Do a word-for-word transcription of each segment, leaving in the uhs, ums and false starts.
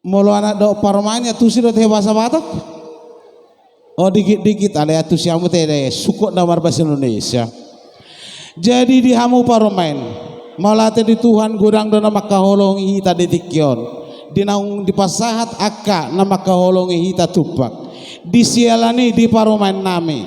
Molo anak dohot parumaen, antusi do tahe bahasa Batak? O, dikit-dikit, alai antusi hamu tahe, sungkot na marbahasa Indonesia. Jadi di hamu parumaen, mauliate di Tuhan, godang do na mangkaholongi hita di tingki on. Di naung dipasahat angka na mangkaholongi hita tumpak. Di siala ni i, di parumaen nami,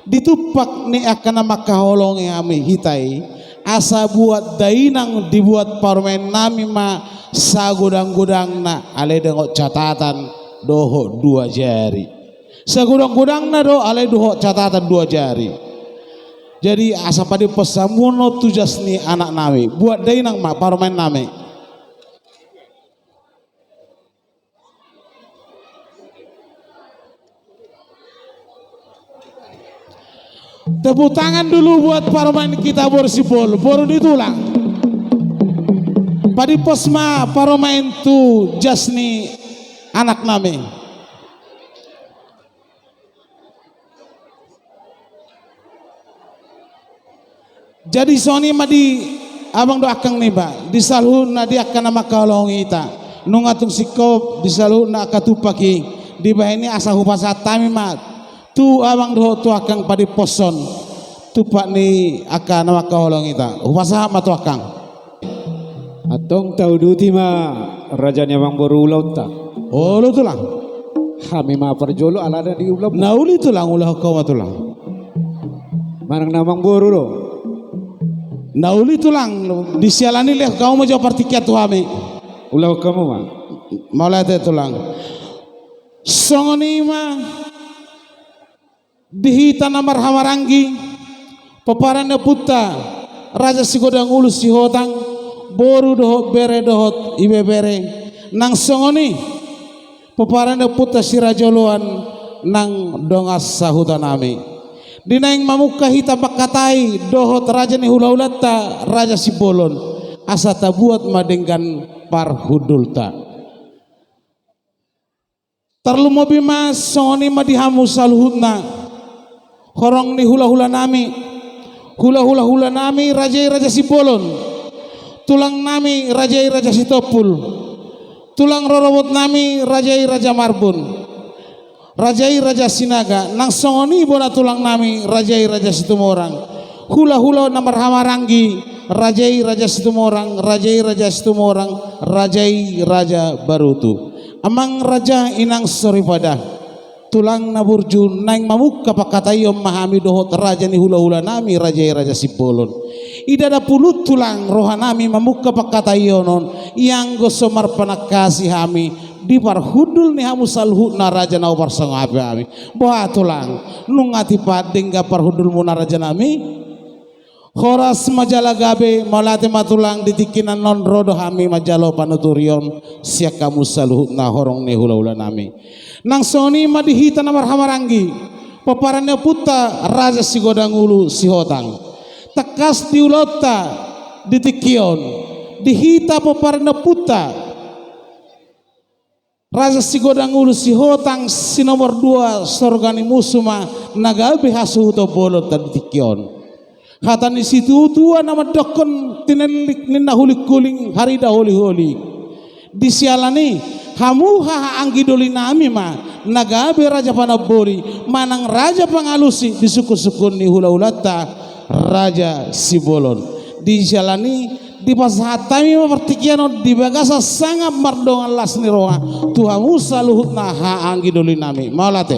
di tumpak ni angka na mangkaholongi hami hita i, asa buat dainang dibuat parumaen nami ma sagodang-godangna, alai dohot catatan dohot dua jari. Sagodang-godangna do, alai dohot catatan dua jari. Jadi asa padimpos hamu on tu jas ni anak nami, buat dainang ma parumaen nami. Tepuk tangan dulu buat parumaen kita, boru Sipol, boru ni tulang. Padimpos ma parumaen tu jas ni anak nami. Jadi songon i ma di abang dohot angka niba, di saluhutna di angka na mangkaholongi hita. Nunga tung singkop di saluhutna angka tumpak i, dibahen i asa hupasahat hami ma tu abang dohot tu angka padimposhon tumpak ni angka na mangkaholongi hita. Hupasahat ma tu angka. Antong tauduti ma raja ni amangboru ulaonta. Olo tulang. Hami ma parjolo alana di ulaon. Na uli tulang, ulahon hamu ma tulang. Manang na amangboru do. Na uli tulang, di siala ni i lehon hamu ma jo partingkian tu hami. Ulahon hamu ma. Mauliate tulang. Songon i ma di hita na marhahamaranggi, pomparan ni ompunta Raja Sigodang Ulu Sihotang, boru dohot bere dohot ibebere, nang songon i pomparan ni ompunta Si Raja Oloan nang dongan sahuta nami. Di naeng mamungka hita mangkatai dohot raja ni hulahulanta Raja Simbolon, asa tabuat ma denggan parhundulta. Tarlumobi ma songon i ma di hamu saluhutna, horong ni hulahula nami, hulahula nami raja i Raja Simbolon, tulang nami raja i Raja Sitompul, tulang rorobot nami raja i Raja Marbun, raja i Raja Sinaga, nang songon i bona tulang nami raja i Raja Situmorang, hulahula na marhahamaranggi, raja i Raja Situmorang, raja i Raja Situmorang, raja i Raja Barutu. Amang raja, inang soripada, tulang na burju, naeng mamungka pangkataion ma hami dohot raja ni hulahula nami raja i Raja Simbolon. Ndada pulun tulang roha nami mamungka pangkataion on, ianggo so marpanangkasi hami di parhundul ni hamu saluhutna raja na huparsangapi hami. Boha tulang, nunga tipat denggan parhundulmuna raja nami? Horas ma jala gabe, mauliate ma tulang. Di tingki na on ro do hami manjalo panuturion sian hamu saluhutna horong ni hulahula nami. Nang songon i ma di hita na marhahamaranggi, pomparan ni ompunta Raja Sigodang Ulu Sihotang. Tangkas di ulaonta di tingki on, di hita pomparan ni ompunta Raja Sigodang Ulu Sihotang si nomor dua, sorga ni musu ma na gabe hasuhuton bolonta di tingki on. Hata ni situatua na mandokkon, tinellik ninna hulingkuling, tarida holiholi. Di siala ni i, hamu haha anggi doli nami ma na gabe raja panomboli manang raja pangalusi di sungkunsungkun ni hulahulanta Raja Simbolon. Di siala ni i, dipasahat hami ma partingkian on di bagasan sangap mardongan las ni roha tu hamu saluhutna haha anggi doli nami. Mauliate.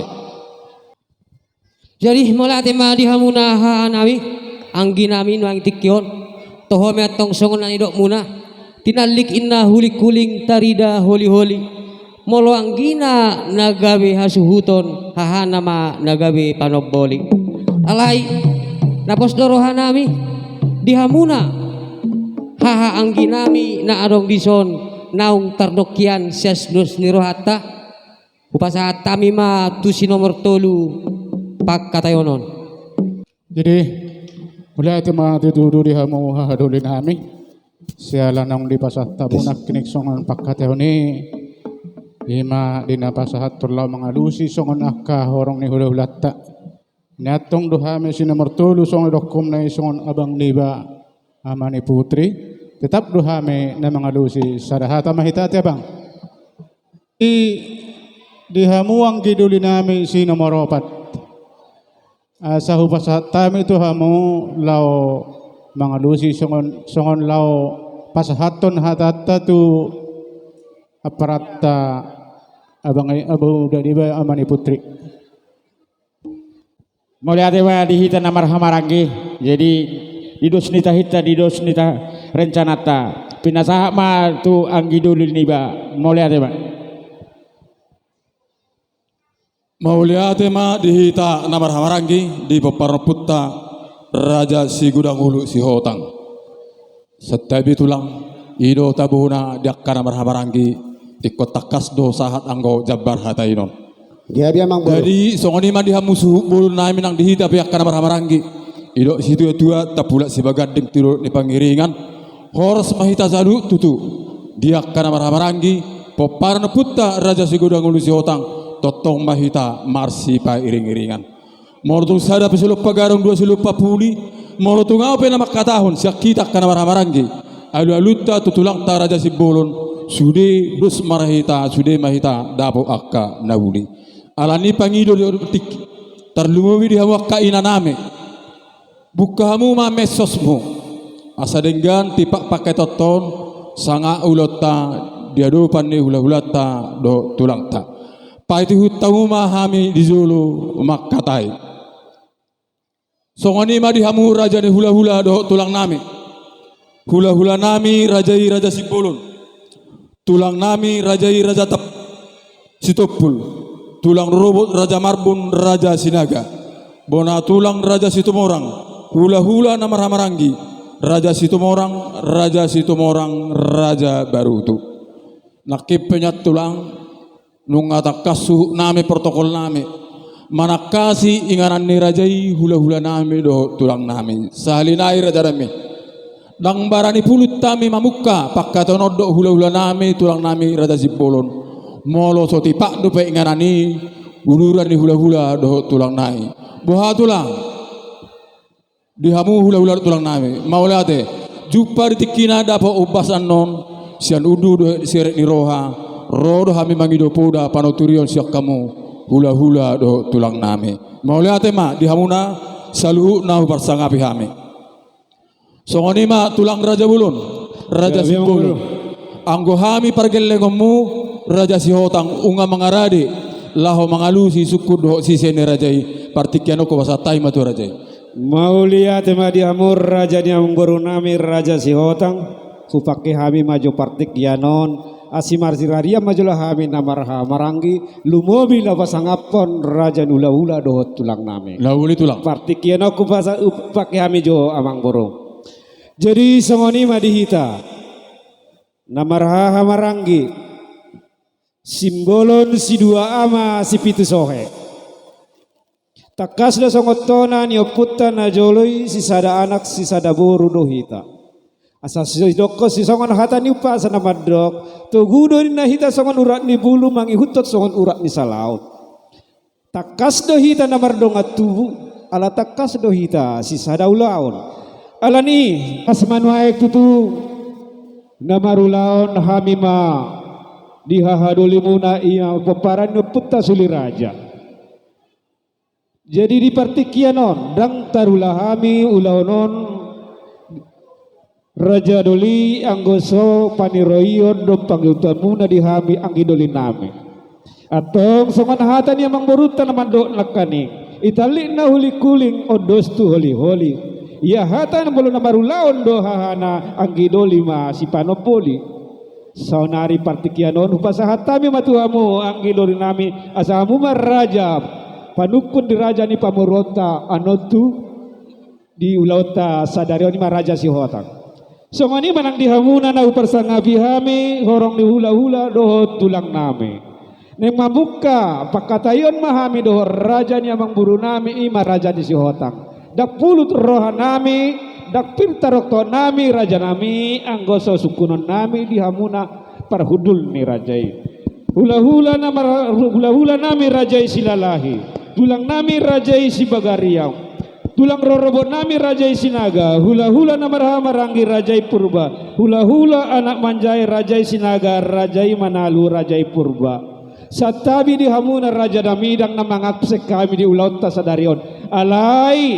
Jadi mauliate ma di hamuna haha nami, anggi nami nuaeng tingki on. Toho ma antong songon na nidokmuna, tinallik ninna hulingkuling, tarida holiholi. Molo anggina na gabe hasuhuton, hahana ma na gabe panomboli. Alai na pos do roha nami di hamuna Anggi nami na adong dison naung tardok hian sian dos ni rohanta, hupasahat hami ma tu si nomor tolu pangkataion on. Jadi, mauliate ma tutu di hamu hahadoli nami. Siala naung dipasahat hamu nangkining songon pangkataion i, i ma di na pasahathon laho mangalusi songon angka horong ni hulahulanta. Niantong do hami si nomor tolu songon didokna i songon abang niba ama ni Putri. Tetap do hami na mangalusi, sada hata ma hita ate abang. Di, di hamu anggi doli nami si nomor opat. Asa hupasahat hami tu hamu laho mangalusi songon, songon laho pasahathon hatanta tu amparanta abang, abang uda niba ama ni Putri. Mauliate ma di hita na marhahamaranggi. Jadi, di dos ni tahinta, di dos ni tarencananta, pinasahat ma tu anggi doli niba. Mauliate ma. Mauliate ma di hita na marhahamaranggi, di pomparan ompunta Raja Sigodang Ulu Sihotang. Santabi tulang, i do tabuhona di angka na marhahamaranggi, ingkon tangkas do sahat anggo jambar hata i non. Jadi, amang boru. Jadi, songon i ma di hamu suhut bolon nami nang di hita pe angka na marhahamaranggi. Didok situatua, tapulak sibaganding tu dolok ni pangiringan. Horas ma hita saluhut tutu. Di angka na marhahamaranggi, pomparan ompunta Raja Sigodang Ulu Sihotang, tongtong ma hita marsipairingiringan. Molo tung sada pe silompa gadong, dua silompa puli, molo tung ahu pe na mangkatahon sian hita angka na marhahamaranggi, alualunta tu tulangta Raja Simbolon, sude dos ma hita, sude ma hita dapot angka na uli. Alani i pangido do tingki, tarlumobi di hamu angka ina nami. Buka hamu ma mensosmu, asa denggan tipak pangkataion on, sanga ulaonta di adopan ni hulahulanta dohot tulangta. Paihutihut hamu ma hami di jolo mangkatai. Songon i ma di hamu raja ni hulahula dohot tulang nami. Hulahula nami raja i Raja Simbolon. Tulang nami raja i Raja Tap-, Sitompul. Tulang rorobot Raja Marbun Raja Sinaga. Bona tulang Raja Situmorang. Hulahula na marhahamaranggi. Raja Situmorang, Raja Situmorang, Raja Barutu. Nangkin pe nian tulang, nunga tangkas suhut nami protokol nami. Manangkasi inganan ni raja i hulahula nami dohot tulang nami. Sahali nai raja nami. Ndang barani pulut hami mamungka pangkataion on dohot hulahula nami tulang nami Raja Simbolon. Molo so tipak dope inganan i uduran ni hulahula dohot tulang nami. Boha tulang? Di hamu hulahula tulang nami. Mauliate. Jumpa di tingkina dapot umbas annon. Sian undu dohot sirik ni roha. Ro do hami mangido poda panuturion sian hamu hulahula dohot tulang nami. Mauliate ma di hamuna saluhutna huparsangapi hami. Songon i ma tulang raja bolon, Raja Simbolon. Anggo hami pargellengonmu Raja Sihotang nunga mangarade laho mangalusi sungkun dohot sise ni raja i, partingkian on hupasahat hami ma tu raja i. Mauliate ma di hamu raja ni amangboru nami Raja Sihotang, hupangke hami ma jo partingkian on, asi marsirarian ma jolo hami na marhahamaranggi, lumobi laho pasangaphon raja ni hulahula dohot tulang nami. Lauli tulang. Partingkian on hupasa-, hupangke hami jo amangboru. Jadi songon i ma di hita na marhahamaranggi, Simbolon sidua ama sipitu sohe. Tangkas do songon tona ni ompunta na jolo i sisada anak sisada boru do hita. Asa sidokkon sisongon hata ni umpasa na mandok, togu do ninna hita songon urat ni bulu mangihuthon songon urat ni salaon. Tangkas do hita na mardongan tubu, ala tangkas do hita sisada ulaon. Alani i, asa manuaeng tutu na marulaon hami ma di hahadolimuna i ma pomparan ni ompunta Suli Raja. Jadi di partingkian on, ndang tarula hami ulaon on, Raja Doli, anggo so paniroion dohot pangihuthonmuna di hami anggi doli nami. Antong songon hata ni amangborunta na mandok nangkaning, i tallik na hulingkuling ondos tu holiholi. Ia hata na molo na marulaon do hahana anggi doli ma sipanon boli. Saonari partingkian on hupasahat hami ma tu hamu anggi doli nami, asa hamu ma raja panungkun di raja ni pamoruonta annon tu di ulaonta sadari on i ma Raja Sihotang. Songon i ma nang di hamuna na huparsangapi hami, horong ni hulahula dohot tulang nami. Naeng mamungka pangkataion ma hami dohot raja ni amangboru nami, i ma raja ni Sihotang. Ndang pulut roha nami, ndang pir tarongkot nami raja nami, anggo so sungkunon nami di hamuna parhundul ni raja i. Hulahula na mar-, hulahula nami raja i Silalahi, tulang nami raja i Sibagariang, tulang rorobot nami raja i Sinaga, hulahula na marhahamaranggi raja i Purba, hulahula anak manjae raja i Sinaga, raja i Manalu, raja i Purba. Santabi di hamuna raja nami, ndang na mangabsen hami di ulaonta sadari on. Alai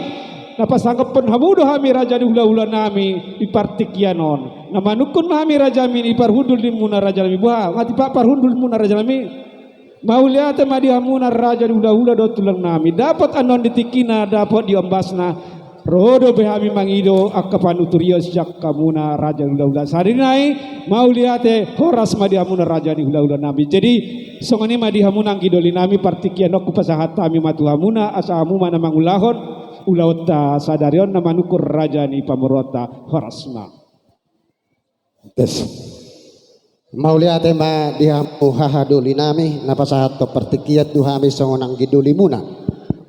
na pasangaphon hamu do hami raja ni hulahula nami di partingkian on. Na manungkun ma hami raja nami di parhundul nimuna raja nami. Boha, nga tipa parhundul nimuna raja nami? Mauliate ma di hamuna raja ni hulahula dohot tulang nami. Dapot annon di tingkina, dapot di ombasna. Ro dope hami mangido angka panuturion sian hamuna raja ni hulahula sadari nai. Mauliate, horas ma di hamuna raja ni hulahula nami. Jadi songon i ma di hamuna anggi doli nami, partingkian on hupasahat hami ma tu hamuna, asa hamu ma na mangulahon ulaonta sadari on na manungkun raja ni pamoruonta. Horas ma. Tes. Mauliate ma di hamu haha doli nami, na pasahathon partingkian tu hami songon anggi dolimuna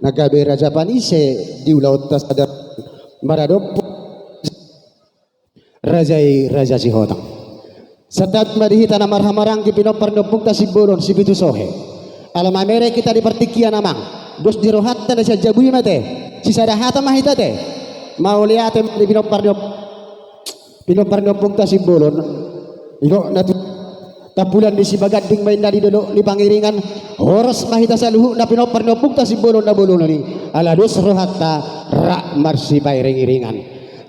na gabe raja panise di ulaonta sadari on, maradophon raja i Raja Sihotang. Santabi ma di hita na marhahamaranggi pinompar ni ompungta Simbolon, Sipitu Sohe. Ala mamereng hita di partingkian, amang, dos ni rohanta na sian jabu i ma ate. Sisada hata ma hita ate. Mauliate ma di pinompar ni om-, pinompar ni ompungta Simbolon. Idok na tu tampulan ni Sibaganding ma inna di dolok ni Pangiringan. Horas ma hita saluhutna pinompar ni ompungta Simbolon na bolon i. Ala dos rohanta rap marsipairingiringan.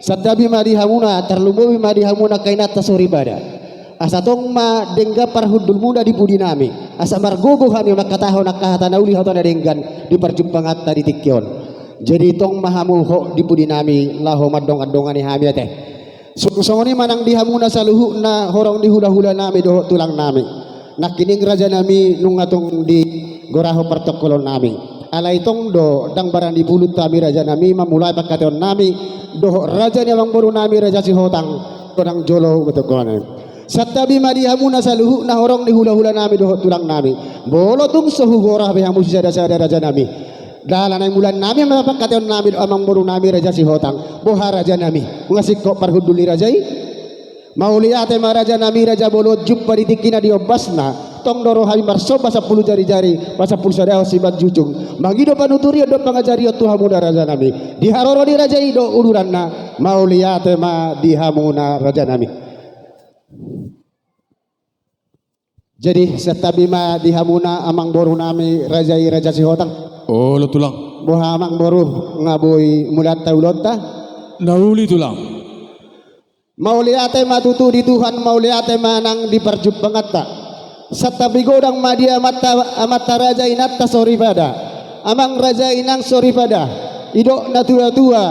Santabi ma di hamuna, tarlumobi ma di hamuna angka inanta soripada. Asa tong ma denggan parhundulmuna di pudi nami, asa margogo hami mangkatahon angka hata na uli, hata na denggan di parjumpanganta di tingki on. Jadi tong ma hamu hot di pudi nami laho mandongandongani hami ate. Sung songon i ma nang di hamuna saluhutna horong ni hulahula nami dohot tulang nami. Nangkining raja nami nunga tung digorahon partongkolon nami. Alai tong do ndang barani pulut hami raja nami mamulai pangkataion nami dohot raja ni amangboru nami Raja Sihotang, ndang jolo betokkonan. Santabi ma di hamuna saluhutna horong ni hulahula nami dohot tulang nami. Molo tung so hugorah be hamu sisada-sada raja nami, dalan naeng mulaan nami ma pangkataion nami dohot amangboru nami Raja Sihotang. Boha raja nami, nunga singkop parhundul ni raja i? Mauliate ma raja nami, raja bolon, jumpa di tingkina di ombasna. Tong do ro hami marsomba sampulu jarijari, marsampulu sadahon simanjujung, mangido panuturion dohot pangajarion tu hamuna raja nami di haroro ni raja i dohot uduranna. Mauliate ma di hamuna raja nami. Jadi santabi ma di hamuna amangboru nami raja i Raja Sihotang. Olo tulang. Boha amangboru, nga boi mulaanta ulaonta? Na uli tulang. Mauliate ma tutu di Tuhan, mauliate ma nang di parjumpanganta. Santabi godang ma di amanta, amanta raja, inanta soripada, amang raja, inang soripada, idok na tua-tua,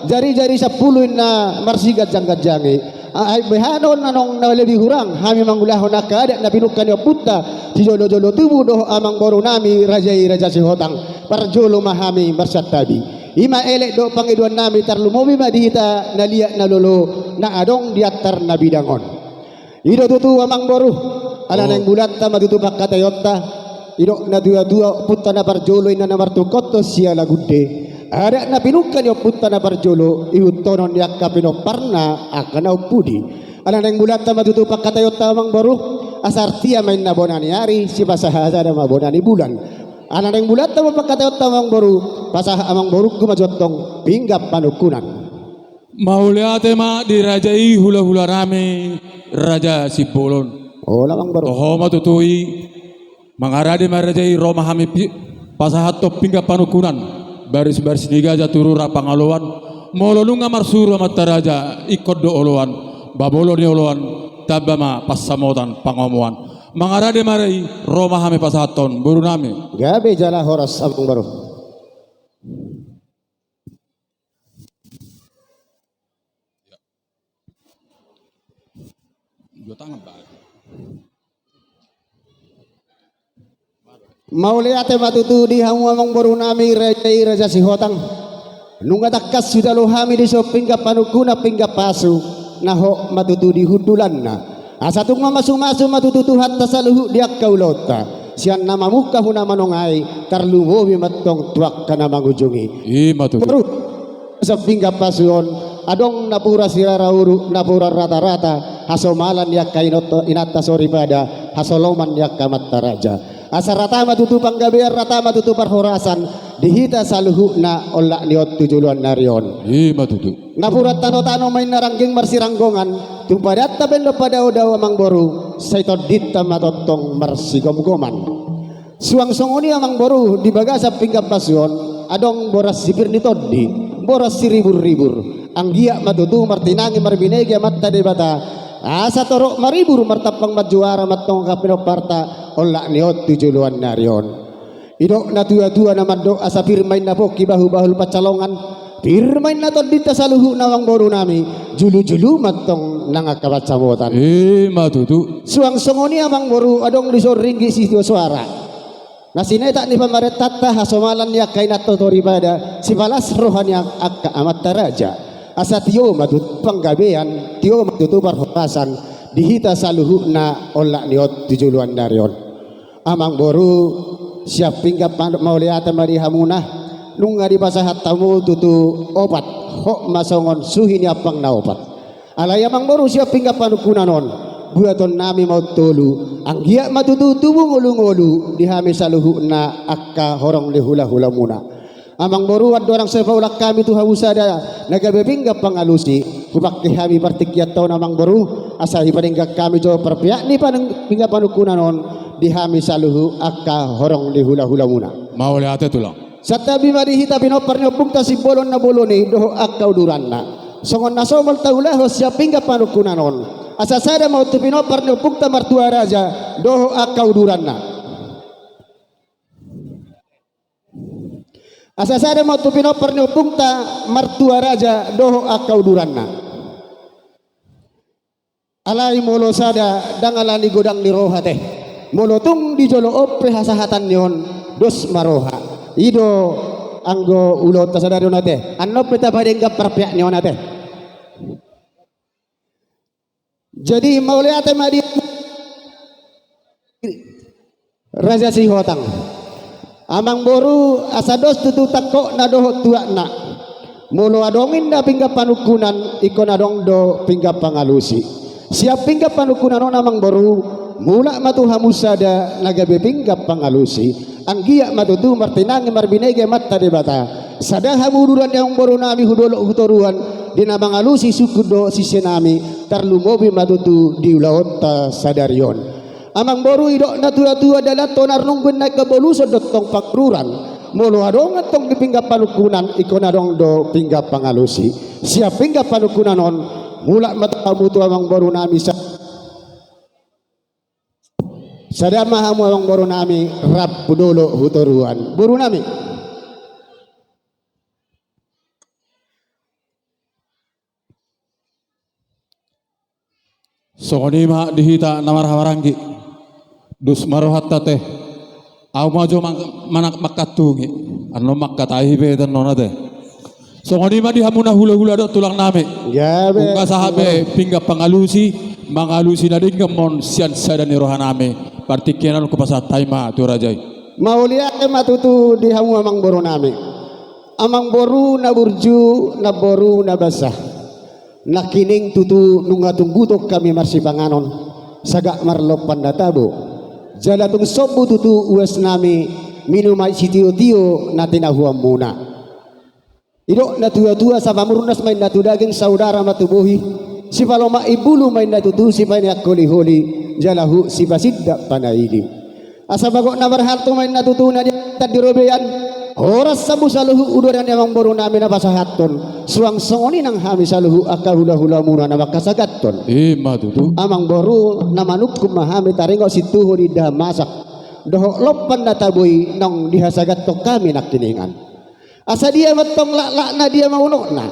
jarijari sampulu inna marsiganjang-ganjangi. Ai beha do na nang na lebih hurang hami mangulahon angka adat na pinungka ni ompunta sijolo-jolo tubu dohot amangboru nami raja i Raja Sihotang. Parjolo ma hami marsantabi. I ma elek dohot pangidoan nami, tarlumobi ma di hita na liat na lolo na adong di antar na bidang on. I do tutu amangboru, ala naeng mulaanta ma tutu pangkataionta. Idok na tua-tua, ompunta na parjolo, inna na martungkothon sialagunde, adat na pinungka ni ompunta na parjolo ihuthonon ni angka pinomparna angka na umpudi. Ala naeng mulaanta ma tutu pangkataionta amangboru, asa artia ma inna bona ni ari, sipasahat sada ma bona ni bulan. Ala naeng mulaanta ma pangkataionta amangboru, pasahat amangborungku ma jo antong pinggan panungkunan. Mauliate ma di raja i hulahula nami Raja Simbolon. Olo amangboru. Toho ma tutu i, mangarade ma raja i, ro ma hami pi-, pasahathon pinggan panungkunan. Baris-baris ni gaja tu rura pangaloan. Molo nunga marsuru amanta raja, ingkon do oloan. Ba molo ni oloan, tamba ma pansamotan pangomoan. Mangarade ma raja i, ro ma hami pasahathon boru nami. Gabe jala horas amangboru. Mauliate ma tutu di hamu amangboru nami raja i Raja Sihotang. Nunga tangkas hujalo hami dison pinggan panungkunan, pinggan pasu. na hot ma tutu di hundulanna. Asa tung mamasumasu ma tutu Tuhanta saluhut di angka ulaonta, sian na mamungka hu na manongai, tarlumobi ma antong tu angka na mangujungi. I ma tutu. Boru, sian pinggan pasu on, adong napuran sirara uruk, napuran ratarata, hasomalan ni angka inot-, inanta soripada, hasoloman ni angka amanta raja. Asa rata ma tutu panggabean, rata ma tutu parhorasan di hita saluhutna olat ni on tu joloan ni ari on. I ma tutu. Napuran tanotano ma inna rangging marsiranggongan, tung padanta pe ndang padaodao, amangboru, sai tondinta ma tongtong marsigomgoman. Suang songon i, amangboru, di bagasan pinggan pasu on, adong boras sipir ni tondi, boras siriburribur. Anggiat ma tutu martinangi marbinege Amanta Debata, asa torop maribur martampang manjuara ma antong angka pinomparta olat ni on tu joloan ni ari on. Didok natuatua na mandok, asa pir ma inna pongki, bahulbahul pansalongan, pir ma inna tondinta saluhutna, amangborunami, julujulu ma antong nang angka pansamotan. I ma tutu. Suang songon i, amangboru, adong dison ringgit sitio soara, na sinetak ni pamarentanta, hasomalan ni angka inanta soripada, sipalas roha ni ang-, angka amanta raja. Asa tio ma tutu panggabean, tio ma tutu parhorasan di hita saluhutna olat ni on tu joloan ni ari on. Amangboru, sian pinggan pan-, mauliate ma di hamuna, nunga dipasahat hamu tutu opat, hot ma songon suhi ni ampang na opat. Alai, amangboru, sian pinggan panungkunan on, buatonnami ma on tolu, anggiat ma tutu tubu ngolungolu di hami saluhutna angka horong ni hulahulamuna. Amangboru, andorang sai paulak hami tu hamu sada na gabe pinggan pangalusi, hupangke hami partingkianta on, amangboru, asa dipadenggan hami jo parpeak ni panung-, pinggan panungkunan on di hami saluhut angka horong ni hulahulamuna. Mauliate, tulang. Santabi ma di hita pinompar ni ompungta Simbolon na bolon i dohot angka uduranna. Songon na so molo taulahon sian pinggan panungkunan on, asa sada ma on tu pinompar ni ompungta Martua Raja dohot angka uduranna. Asa sada ma on tu pinompar ni ompungta Martua Raja dohot angka uduranna. Alai molo sada, ndang alani godang ni roha ate. Molo tung di jolo on pe hasahatan ni on, dos ma roha. I do anggo ulaonta sadari on ate. Annon pe tapadenggan parpeak ni on ate. Jadi, mauliate ma di Raja Sihotang. Amangboru, asa dos tutu tangkokna dohot tuatna. Molo adong inna pinggan panungkunan, ingkon adong do pinggan pangalusi. Sian pinggan panungkunan on, amangboru, mulak ma tu hamu sada na gabe pinggan pangalusi. Anggiat ma tutu martinangi marbinege Amanta Debata. Sada hamu uduran ni amangborunami hu dolok hu toruan, di na mangalusi sungkun dohot siseannami, tarlumobi ma tutu di ulaonta sadari on. Amangboru, didok natuatua, dalan tonar nungnung, ingkon boluson do tong pangururan. Molo adong antong di pinggan panungkunan, ingkon adong do pinggan pangalusi. Sian pinggan panungkunan on, mulak ma tu hamu tu amangborunami sa-, sada ma hamu amangborunami rap hu dolok hu toruan. Borunami. Songon i ma di hita na marhahamaranggi. Dos ma rohanta ate. Ahu ma jo mang-, manang mangkatungi. Annon mangkatai pe annon ate. Songon i ma di hamu na hulahula dohot tulangnami. Gabe. Nunga sahat be pinggan pangalusi, mangalusi na denggan ma on sian sada ni rohanami. Partingkian on hupasahat hami ma tu raja i. Mauliate ma tutu di hamu amangborunami. Amangboru na burju, namboru na basa. Nangkining tutu nunga tung butok hami marsipanganon, sagat marlompan na tabo. Jala tung sombu tutu uasnami minum aek sitiotio na tinahuanmuna. Didok natuatua, sapamurnas ma inna tu daging, saudara ma tu bohi, sipalomak imbulu ma inna tutu, sipaneang holiholi, jala huhut sipasindak panaili. Asa bagot na marhalto ma inna tutu na di-, di robean. Horas hamu saluhut uduran ni amangborunami na pasahathon. Suang songon i nang hami saluhut angka hulahulamuna na manghasagathon. I ma tutu. Amangboru, na manungkun ma hami taringot sintuhu ni indahan masak dohot lompan na tabo i naung dihasagathon hami nangkiningan. Asa dia ma antong laklakna, dia ma unokna?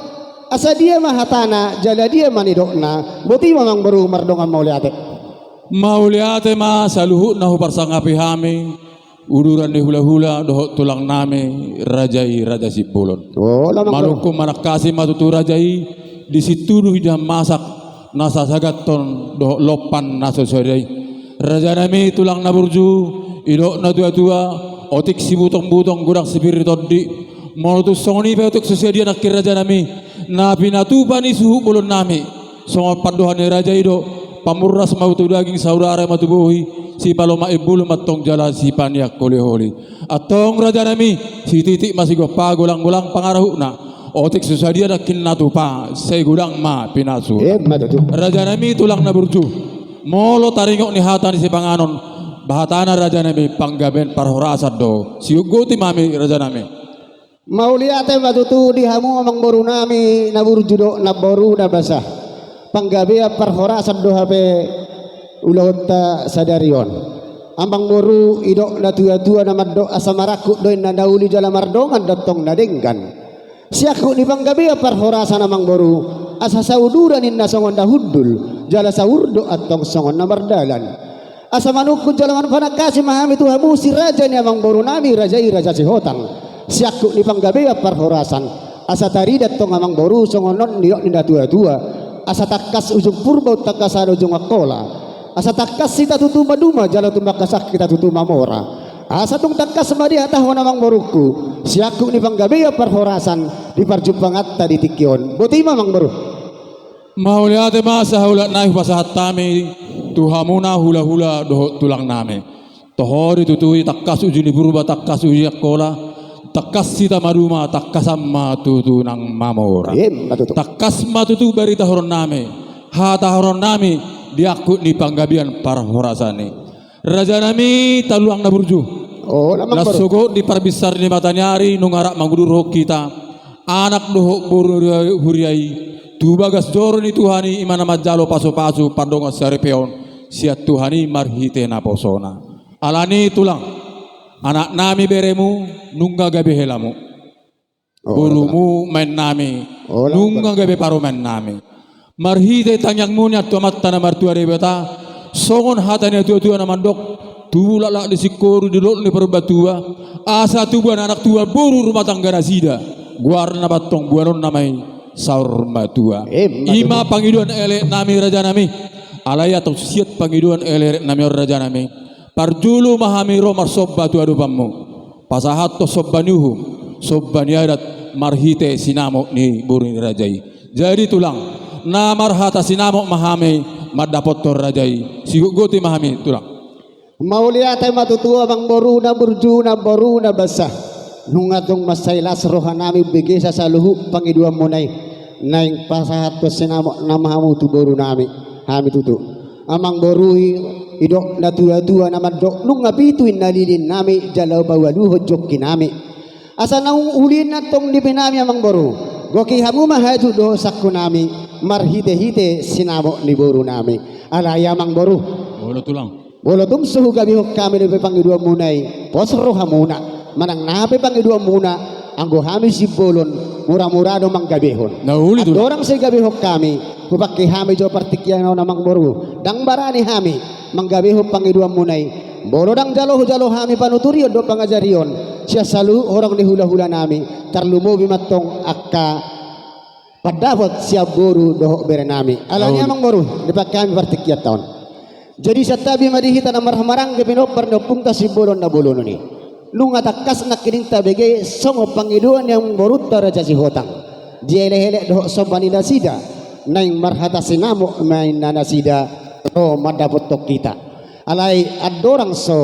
Asa dia ma hatana, jala dia ma nidokna? Boti ma, amangboru, mardongan mauliate. Mauliate ma saluhutna huparsangapi hami, uduran ni hulahula dohot tulangnami, raja i, Raja Simbolon. O, amangboru. Manungkun manangkasi ma tutu raja i, di sintuhu ni indahan masak, na sasagathon dohot lompan na so sadia i. Rajanami tulang na burju, didok na tuatua, otik sibutongbutong godang sipir ni tondi. Molo tung songon i pe otik so sadia nangkin rajanami, na pinatupa ni suhut bolonnami, songon pandohan ni raja i do, pamurnas ma tu daging, saudara ma tu bohi, sipalomak imbulu ma antong jala sipaneang holiholi. Antong rajanami, sititik ma sigompa, golanggolang pangarahutna. Otik so sadia nangkin na tupa, sai godang ma pinasuna. Emma tutu. Rajanami tulang na burju, molo taringot ni hata ni sipanganon, bahatana rajanami panggabean parhorasan do. Sigotigoti ma hami rajanami. Mauliate ma tutu di hamu amangborunami na burju dohot namboru na basa. Panggabean parhorasan do hape ulaonta sadari on. Amangboru, didok na tuatua na mandok asa marangkup do inna na uli jala mardongan do antong na denggan. Siangkup ni panggabean parhorasan amangboru, asa sauduran inna songon na hundul, jala saurdot antong songon na mardalan. Asa manungkun jala manangkasi ma hami tu hamu si raja ni amangborunami raja i Raja Sihotang. Siangkup ni panggabean parhorasan, asa tarida antong amangboru songon on nidok ni na tuatua. Asa tangkas ujung Purba, tangkasan ujung Angkola. Asa tangkas hita tutu maduma jala tumangkasan hita tutu mamora. Asa tung tangkas ma dihatahon amangborungku, siangkup ni panggabean parhorasan di parjumpanganta di tingki on. Boti ma amangboru. Mauliate ma sahulatnami, hupasahat hami tu hamuna hulahula dohot tulangnami. Toho do tutu i, tangkas ujung ni Purba, tangkas ujung ni Angkola, tangkas hita maduma, tangkasan ma tutu nang mamora. Emma tutu. Tangkas ma tutu barita horonnami, hata horonnami di angkup ni panggabean parhorasan i. Rajanami tulang na burju. Oh, na amangboru. Sogot di parbinsar ni mataniari nunga rap mangudurhon hita anak dohot boru huria i tu bagas joro ni Tuhan i, i ma na manjalo pasupasu pandongan saripeon sian Tuhan i marhite naposona. Alani tulang, anaknami beremu nunga gabe helamu. Oh, borumu maennami, oh, nunga gabe parumaennami. Marhite tangiangmuna tu Amanta na martua Debata, songon hata ni natuatua na mandok, tubu laklak ni singkoru di dolok ni Purbatua, asa tubuan anak tubuan boru rumah tangga nasida, goarna ma antong buanonna ma i saur matua. Emma tutu. I ma pangidoan elekeleknami rajanami. Alai antong sian pangidoan elekeleknami on rajanami, parjolo ma hami ro marsomba tu adopanmu, pasahathon somba ni uhum, somba ni adat, marhite sinamot ni boru ni raja i. Jadi tulang, na marhata sinamot ma hami mandapothon raja i. Sigotigoti ma hami tulang. Mauliate ma tutu amangboru na burju, namboru na basa. Nunga tung mansai las rohanami umbegesa saluhut pangidoanmuna i. Naeng pasahathon sinamot nama hamu tu borunami. Hami tutu. Amangboru, i didok na tuatua na mandok, nunga pitu inna lilinami jala hupabaluhon jongkinami. Asa naung uli antong nipinami amangboru, goki hamu ma hajut dohot sangkunami marhitehite sinamot ni borunami. Alai amangboru, olo tulang, molo tung so hugabehon hami dope pangidoanmuna i, pos rohamuna. Manang na pe pangidoanmuna, anggo hami simbolon, muramura do manggabehon. Na uli tulang. Andorang so hugabehon hami, hupangke hami jo partingkian on amangboru, ndang barani hami manggabehon pangidoanmuna i. Molo ndang jalo hujalo hami panuturion dohot pangajarion sian saluhut horong ni hulahulanami, tarlumobi ma antong angka pandapot sian boru dohot berenami. Alani amangboru, dipangke hami partingkianta on. Jadi santabi ma di hita na marhahamaranggi pinompar ni ompungta Simbolon na bolon on i. Nunga tangkas nangkining tabege songon pangidoan ni amangborunta Raja Sihotang. Di elekelek dohot somba ni nasida, naeng marhata sinamot ma inna nasida ro mandapothon hita. Alai andorang so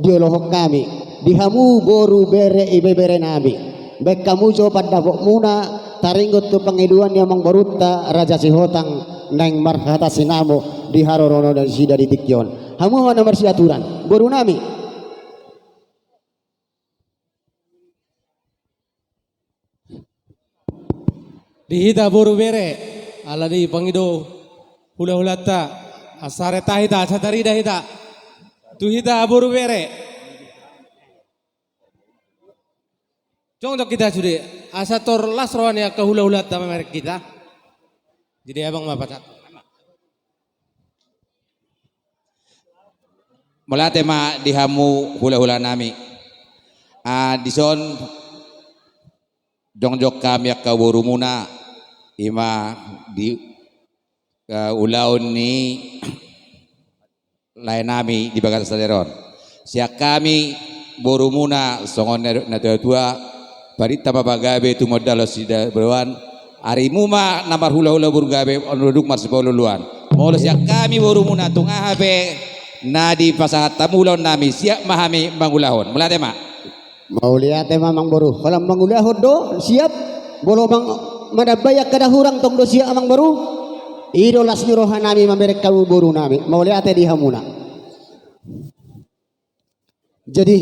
diolohon hami di hamu boru bere ibeberenami, baen hamu jo pandapotmuna taringot tu pangidoan ni amangborunta Raja Sihotang naeng marhata sinamot di haroroan nasida di tingki on. Hamu ma na marsiaturan, borunami. Di hita boru bere, alani pangido hulahulanta, asa reta hita, asa tarida hita. Tu hita boru bere. Jongjong hita sude, asa tor las roha ni angka hulahulanta mamereng hita. Jadi abang ma pacat. Mauliate ma di hamu hulahulanami. Ah, dison jongjong hami angka borumuna, i ma di eh, ulaon ni lae nami di bagasan sadari on. Sian hami borumuna songon na, natuatua, parinta ma pagabe tumundalhon siboan, arimu ma na marhulahula burju gabe, on dung marsipaolooloan. Molo sian hami borumuna tung aha pe na dipasahat hamu ulaon nami, siap ma hami mangulahon. Mauliate ma. Mauliate ma amangboru. Holan mangulahon do siap. Molo mang manambai angka na hurang tong do siap amangboru. I do las ni roha nami mamereng hamu boru nami. Mauliate di hamuna. Jadi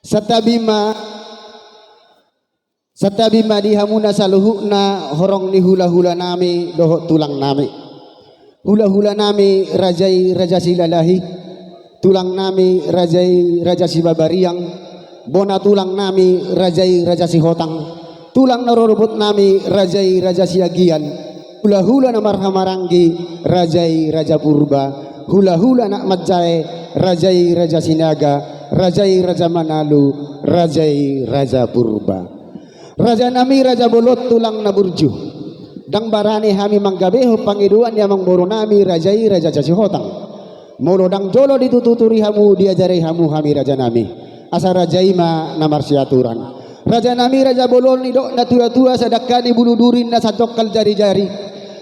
santabi ma, santabi ma di hamuna saluhutna horong ni hulahula nami dohot tulang nami. Hulahula nami raja i Raja Silalahi, tulang nami raja i Raja Sibabariang, bona tulang nami raja i Raja Sihotang, tulang na rorobot nami raja i Raja Siagian, hulahula na marhahamaranggi raja i Raja Purba, hulahula anak manjae raja i Raja Sinaga, raja i Raja Manalu, raja i Raja Purba. Raja nami raja bolon tulang na burju. Ndang barani hami manggabehon pangidoan ni amangboru nami raja i Raja Sihotang. Molo ndang jolo dituturi hamu, diajari hamu hami raja nami. Asa raja i ma na marsiaturan. Raja nami raja bolon, didok natuatua, sadangka ni bulu duri na sandongkal jarijari.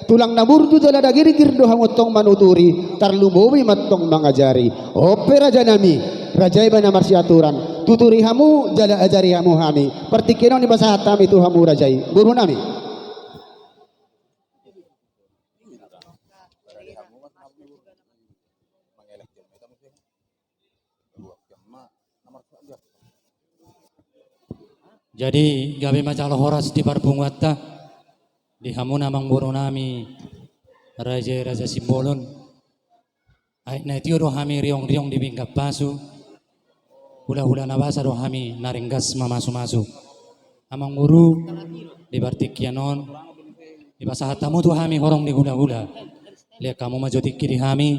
Tulang na burju jala na girgir do hamu antong manuturi, tarlumobi ma antong mangajari. On pe raja nami, raja i ma na marsiaturan. Tuturi hamu jala ajari hamu hami. Partingkian on dipasahat hami tu hamu raja i, boru nami. Jadi gabe ma jala horas di parpunguanta, di hamuna amangboru nami raja i Raja Simbolon. Ai na tio do hami riong-riong di pinggan pasu, hulahula na basa do hami na ringgas mamasumasu. Amangboru, di partingkian on dipasahat hamu tu hami horong ni hulahula. Lehon hamu ma jo tingki di hami,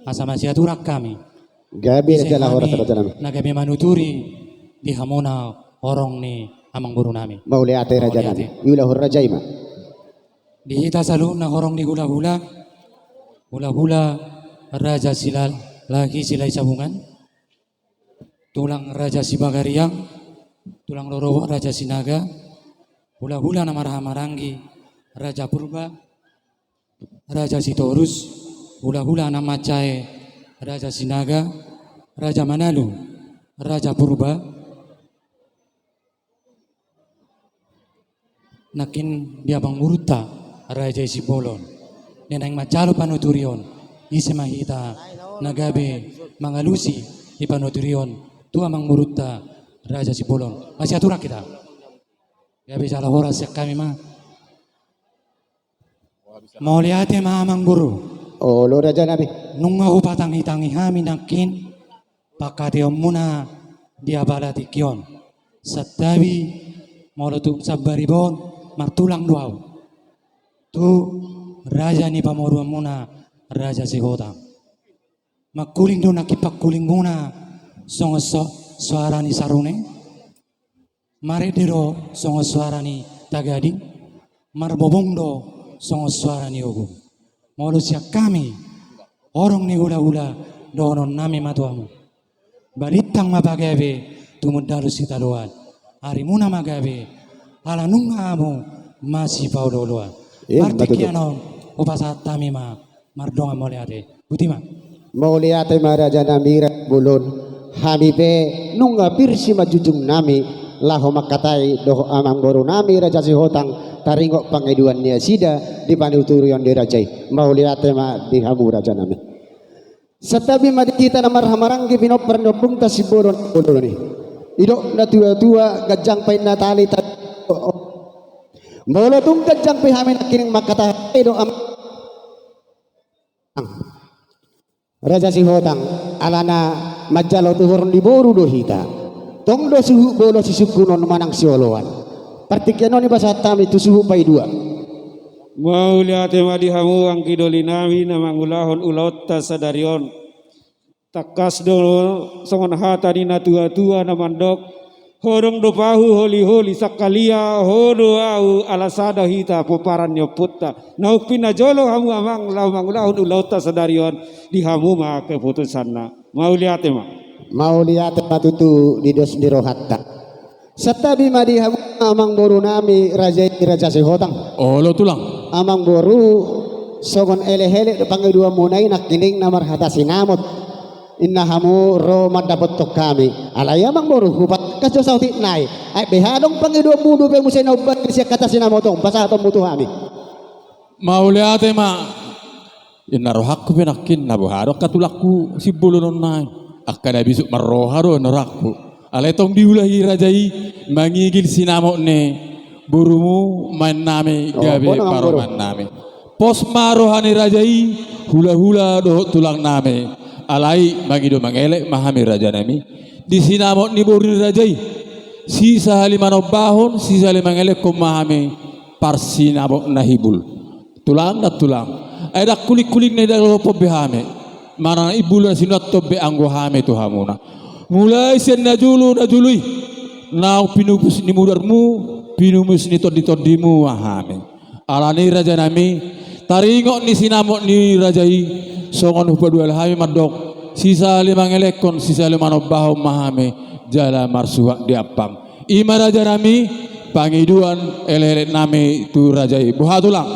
asa masiaturan hami. Gabe jala horas raja nami. Na gabe manuturi di hamuna horong ni amangboru nami. Mauliate raja nami. Mauliate. Iulahon raja i ma. Di hita saluhutna horong ni hulahula, hulahula Raja Silalahi Silahi Sabungan, tulang Raja Sibagariang, tulang rorobot Raja Sinaga, hulahula na marhahamaranggi Raja Purba, Raja Sitorus, hulahula anak manjae Raja Sinaga, Raja Manalu, Raja Purba, nangkin di amangborunta raja i Simbolon. Di naeng manjalo panuturion, ise ma hita na gabe mangalusi di panuturion tu amangborunta raja Simbolon. Masiaturan hita. Gabe jala horas sian hami ma. Mauliate ma amangboru. Olo raja nami. Nunga hupatangitangi hami nangkin pangkataionmuna di apala tingki on. Santabi molo tung sambari bon martulang do ahu tu raja ni pamoruonmuna Raja Sihotang. Mangkuling do nangkin pangkulingmuna songon so-, soara ni sarune. Marende do songon soara ni tagading, marbobong do songon soara ni ogung. Molo sian hami horong ni hulahula, dohonon nami ma tu hamu. Balintang ma pagabe tumundalhon sitadoan. Arimuna ma gabe ala nunga hamu masipaolooloan. Emma tutu. Partingkian on hupasahat hami ma mardongan mauliate. Boti ma. Mauliate ma raja nami raja bolon. Hami pe nunga pir simanjujung nami laho mangkatai dohot amangboru nami Raja Sihotang, taringot pangidoan ni nasida di panuturion ni raja i. Mauliate ma di hamu raja nami. Santabi ma di hita na marhahamaranggi pinompar ni ompungta Simbolon bolon i. Didok natuatua, ganjang pe inna tali, tali. Molo tung ganjang pe hami nangkining mangkatai, didok am- Raja Sihotang, alana manjalo tuhor ni boru do hita. Tong do suhut bolon sisungkunon manang sioloan. Partingkian on dipasahat hami tu suhut paidua. Mauliate ma di hamu anggi doli nami na mangulahon ulaonta sadari on. Tangkas do songon hata ni natuatua na mandok, Hodong do pahu holi-holi sangkaliang, ho do ahu ala sada hita pomparan ni ompunta. Naung pinajolo hamu amang laho mangulahon ulaonta sadari on, di hamu ma keputusanna. Mauliate ma. Mauliate ma tutu di dos ni rohanta. Santabi ma di hamu amang boru nami raja i Raja Sihotang. Olo tulang. Amang boru, songon elek-elek do pangidoanmuna i nangkining na marhata sinamot. Inna hamu ro mandapothon hami. Alai amang boru, hupatangkas jo saotik nai. Ai beha adong pangidoanmu dope muse na umbahen sian hata sinamot on pasahatonmu tu hami. Mauliate ma. Inna rohangku pe nangkin na boha do angka tulangku Simbolon on nai. Angka na bisuk marroha do inna rohangku. Alai tong diulahi raja i mangigil sinamot ni borumu, maen nami, gabe parumaen nami. Pos ma roha ni raja i, hula-hula dohot tulang nami. Alai mangido mangelek ma hami raja nami di sinamot ni boru ni raja i. Sisahali manombahon, sisahali mangelekhon ma hami parsinamot na hibul. Tulang na tulang. Ai ndang kuling-kuling na idalohon be hami. Manang imbul na sinuanhon be anggo hami tu hamuna. Mulai sian na jolo na jolo i. Naung pinupus ni mudarmu, pinupus ni tondi-tondimu ma hami. Alani raja nami, taringot ni sinamot ni raja i, songon hupaduahon hami mandok, sisahali mangelekhon, sisahali manombahon ma hami, jala marsuhat di ampang. I ma raja nami, pangidoan elek-elek nami tu raja i. Boha tulang.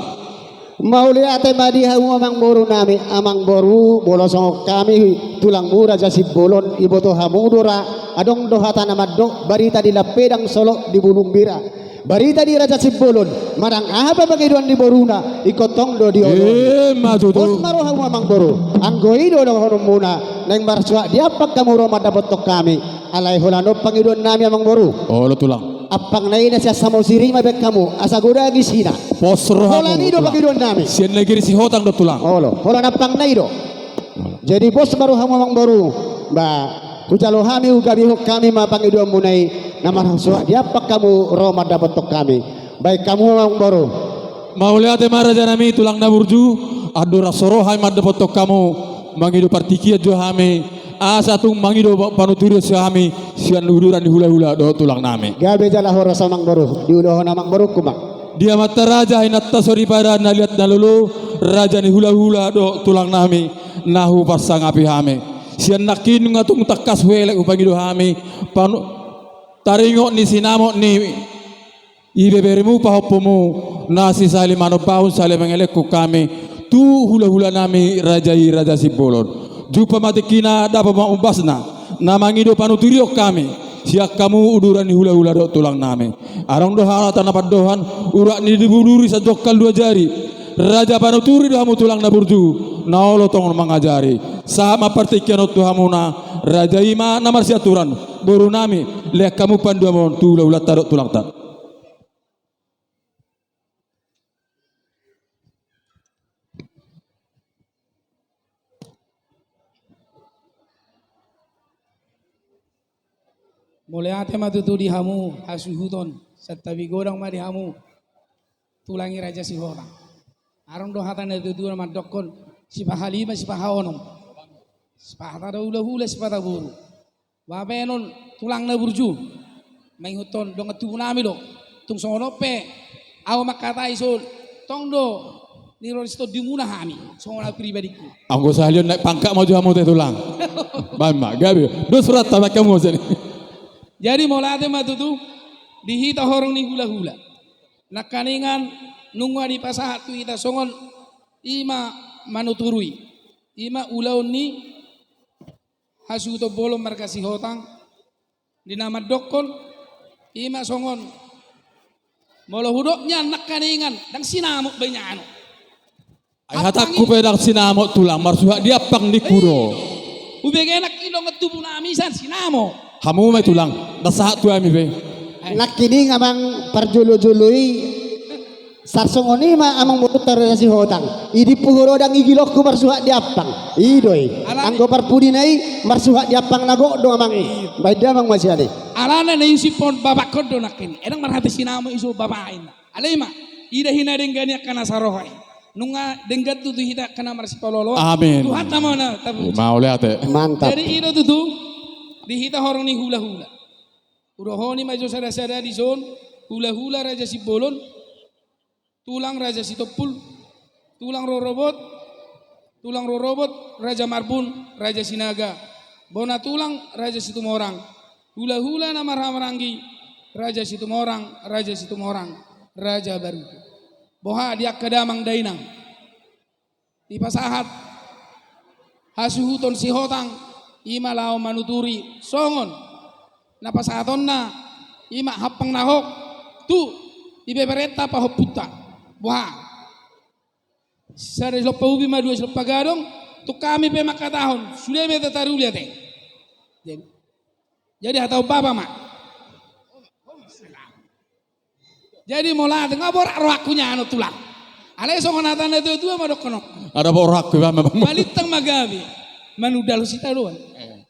Mauliate ma di hamu amang boru nami, amang boru, molo songon hami tulangmu Raja Simbolon, iboto hamu do ra, adong do hata na mandok, barita di Lampedang solot di Bulung Bira. Barita di Raja Simbolon, manang aha pe pangidoan ni boruna, ingkon tong do dioloi. Ima tutu. Pos ma rohamu amang boru. Anggo i do dohononmuna, naeng marsuhat di ampang hamu ro mandapothon hami. Alai holan on pangidoan nami amang boru. Olo tulang. Ampang na i na sian Samosir i ma baen hamu, asa godang isina. Pos rohamu. Holan i do pangidoan nami. Sian negeri Sihotang do tulang. Olo, holan ampang na i do. Jadi pos ma rohamu amang boru. Ba, hujalo hami, hugabehon hami ma pangidoanmuna i, na marsuhat di ampang hamu ro mandapothon hami. Baen hamu amang boru. Mauliate ma raja nami tulang na burju, andorang so ro hami mandapothon hamu, mangido partingkian jo hami, asa tung mangido panuturion hami, sian uduran ni hula-hula dohot tulang nami. Gabe jala horas amang boru, diulahon amang boru, kumang. Di amanta raja, inanta soripada, na liat na lolo, raja ni hula-hula dohot tulang nami, na hupasangap hami. Sian nangkin nunga tung tangkas huelek hupangido hami, panu-, taringot ni sinamot ni ibebermu pahompumu, na sisahali manombahon sisahali mangelekhon hami, tu hula-hula nami raja i Raja Simbolon. Jumpa ma tingkina dapot ma umbasna, na mangido panuturion hami, sian hamu uduran ni hula-hula dohot tulang nami. Adong do hata na pandohan, urat ni duri sanjongkal dua jari. Raja panuturi do hamu tulang na burju, na olo tongon mangajari. Sahat ma partingkian on tu hamuna, raja i ma na marsiaturan, boru nami, lehon hamu pandohan on tu hula-hulanta dohot tulangta. Mauliate ma tutu di hamu hasuhuton, santabi godang ma di hamu tulang ni Raja Sihotang. Adong do hata ni natuatua na mandokkon, sipahalima sipahaonom, sipata do hulahula sipata boru. Baen on tulang na burju, mangihuthon dongan tubu nami do. Tung songon on pe ahu mangkatai, songon tong do nirorisi tondimuna hami, songon ahu pribadingku. Anggo sahali on naek pangkat ma jo hamu te tulang. Baen ma, gabe. Dos rohanta, baen hamu sian i. Jadi mauliate ma tutu di hita horong ni hulahula. Nangkiningan nunga dipasahat tu hita songon i ma manuturi. I ma ulaon ni hasuhuton bolon marga Sihotang, di na mandokkon, i ma songon, molo hudok nian nangkiningan, ndang sinamot baen on. Ai hatangku pe ndang sinamot tulang, marsuhat di ampang ningku do. Hubege nangkin dongan tubu nami sian sinamot. Hamu ma i tulang, ndang sahat tu hami pe. Nangkining amang parjolo-jolo i, Sarsongon i ma amang boru Raja Sihotang. Idimpu ho do ndang igilonku marsuhat di ampang. I do i. Alani. Anggo parpudina i marsuhat di ampang na gok do amang. Iya. Baen damang ma sian i. Alana na iusiphon bapakkon do nangkin. Ndang marhata sinamot iso bapak inna. Alai ma. Ida hina denggan i angka na saroha i. Nunga denggan tutu hita angka na marsipaolo-oloan. Amin. Tuhanta ma na tapuji. Mauliate. Mantap. Jadi i do tutu di hita horong ni hulahula. Hudohon i ma jo sada-sada dison, hulahula Raja Simbolon, tulang Raja Sitompul, tulang rorobot, tulang rorobot Raja Marbun, Raja Sinaga, bona tulang Raja Situmorang, hulahula na marhahamaranggi, Raja Situmorang, Raja Situmorang, Raja Baru. Boha di angka damang dainang. Dipasahat hasuhuton Sihotang, i ma laho manuturi songon na pasahatonna, i ma hampang na gok tu ibeberenta pahompunta. Boha? Sada silompa ubi ma dua silompa gadong, tung hami pe mangkatahon, sude ma hita taruli ate. Jadi, jadi hatahon bapa ma. Jadi molo ate, nga borat rohangku nian on tulang. Alai songon hata na tua-tua ma dohonon. Ada borat rohangku, Bang, memang. Balintang ma gabe, manundalhon hita do. Eh.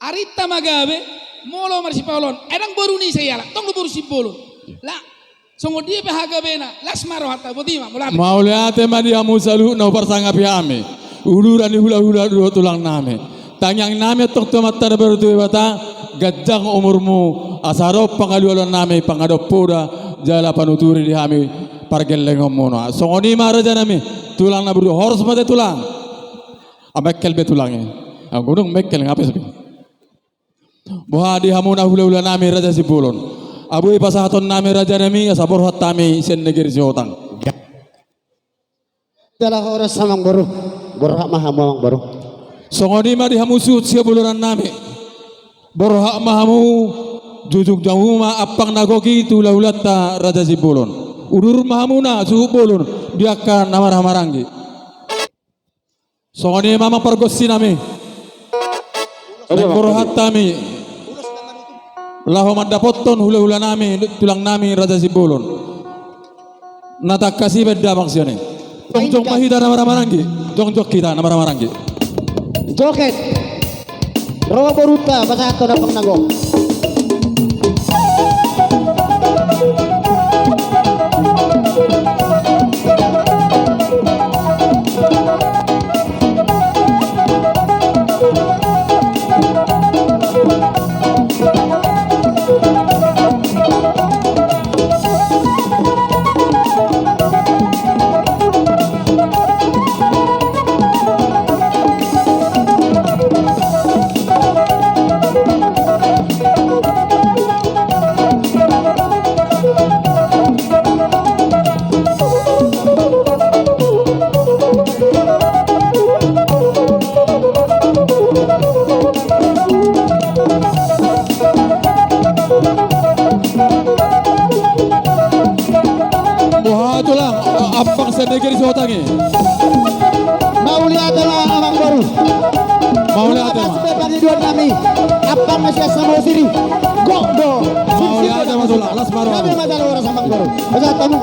Arinta ma gabe, molo marsipaoloan. Ai ndang boru ni ise ialap, tong do boru Simbolon. Lah, songon dia pe hagabena, las ma rohanta, boti ma, mauliate. Mauliate ma di hamu saluhutna huparsangapi hami. Uduran ni hulahula dohot tulang nami. Tangiang nami antong tu Amanta na martua Debata, ganjang umurmu, asa adong pangalualuan nami, pangadop poda, jala panuturi di hami pargellengonmuna. Songon i ma raja nami, tulang na boru, horas ma ate tulang. Amengkel be tulang i. Anggo dung mengkel nga pe sabi. Boha di hamuna hulahula nami Raja Simbolon. Boi pasahaton nami raja nami, asa borhat hami sian negeri Sihotang. Jala horas amang boru. Borhat ma hamu amang boru. Songon i ma di hamu suhut sihabolonan nami. Borhat ma hamu, jujung jamu ma ampang na gok i tu hulahulanta Raja Simbolon. Udur ma hamuna suhut bolon di angka na marhahamaranggi. Songon i ma amang pargonsi nami. Naeng borhat hami laho mandapothon hulahula nami, tulang nami Raja Simbolon. Na tangkas i baen damang sian i. Jongjong ma hita na marhahamaranggi. Jongjong hita na marhahamaranggi. Joget. Ro borunta pasahathon ampang na gok. Boha tulang, ampang sian negeri Sihotang i. Mauliate ma amang boru. Mauliate ma. Mauliate ma. Pangidoan nami. Ampang na sian Samosir i. Gok do. Mauliate ma tulang. Las ma roha. Nami ma jala horas amang boru. Pasahat hamu.